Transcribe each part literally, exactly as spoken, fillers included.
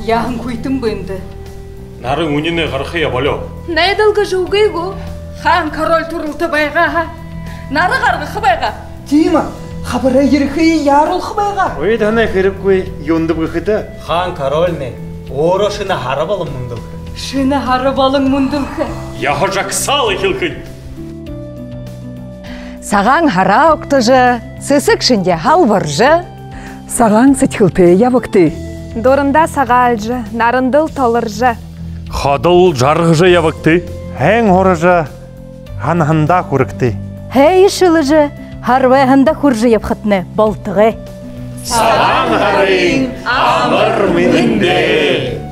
Яаһан хүйтэн бэ эндэ? Наран үнинэй гарахаяа болёо. Найдал гэжэ үгы гү? Хаан король түрэлтэ байгаа һаа, нара гаргаха байгаа. Тиимэ, хабарай ерэхые яаруулха байгаа. Уйдханай хэрэггүй, юундэб гэхэдэ, хаан корольнай өөрөө шэнэ һара болон мүндэлхэ. Шэнэ һара болон мүндэлхэ. Яһа жагсаал эхилхэнь. Сагаан һараа угтажа, сэсэг шэнги һалбаржа, сагаан сэдьхэлтэй ябагты. Дурандаа сагаалжа, нарандал толоржо, ходол жаргажа ябагты. Һайн һуража, һанаһандаа хүрэгты. Һайн шэлэжэ, һарбайһандаа хүрэжэ ябахатнай болтогой. Сагаан һарын амар мэндэ!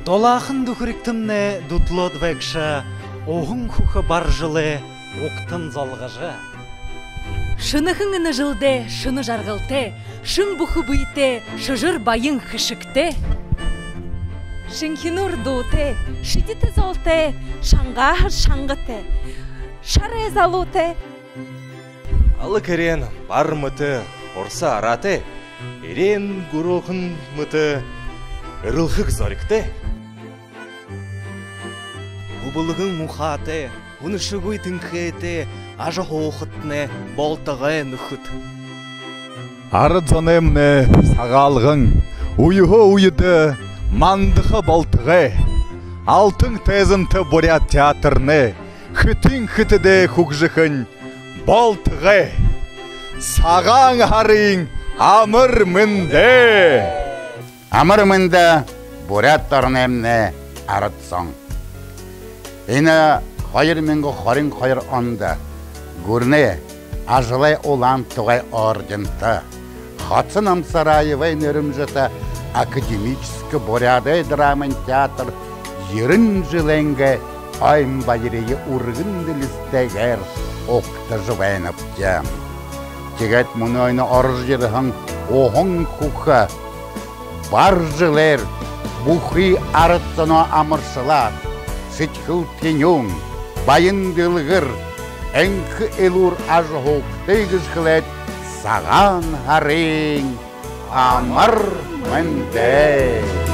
Дулаахан дүхэригтэмнай дүтэлөөд байгша, уһан хүхэ бар жэлээ угтан золгожо, шэнэхэн энэ жэлдээ шэнэ жаргалтай, шэн бүхэ бэетэй, шэжэр баян хэшэгтэй, шэнхинүүр дуутай, шэдитэ золтой, шангааһа шангатай, шарай залуутай, алаг эреэн бар мэтэ хурса араатай, эреэн гүрөөхэн мэтэ эрэлхэг зоригтой, хүбэлгэн ухаатай, хүншэгүй тэнхээтэй ажаһуухатнай болтогой, нүхэд. Арад зоноймнай Сагаалган үеһөө үедэ мандаха болтогой. Алтан тайзантай буряад театрнай хэтын хэтэдээ хүгжэхэнь болтогой. Сагаан һарын амар мэндэ! Амар мэндэ, Буряад ороноймнай арад зон! Энэ хоёр мянга хорин хоёр ондо гүрэнэй Ажалай Улаан Тугай орденто, Хоца Намсараевай нэрэмжэтэ академическэ Буряадай драмын театр ерэн жэлэйнгээ ойн баярые үргэн дэлисэтэйгээр угтажа байнабди. Тиигээд мүнөөнэй орожо ерэһэн уһан хүхэ бар жэлээр бүхы арад зоноо амаршалаад, сэдьхэл тэнюун, баян дэлгэр, энхэ элүүр ажаһуугты гэжэ хэлээд, Сагаан һарын амар мэндэ!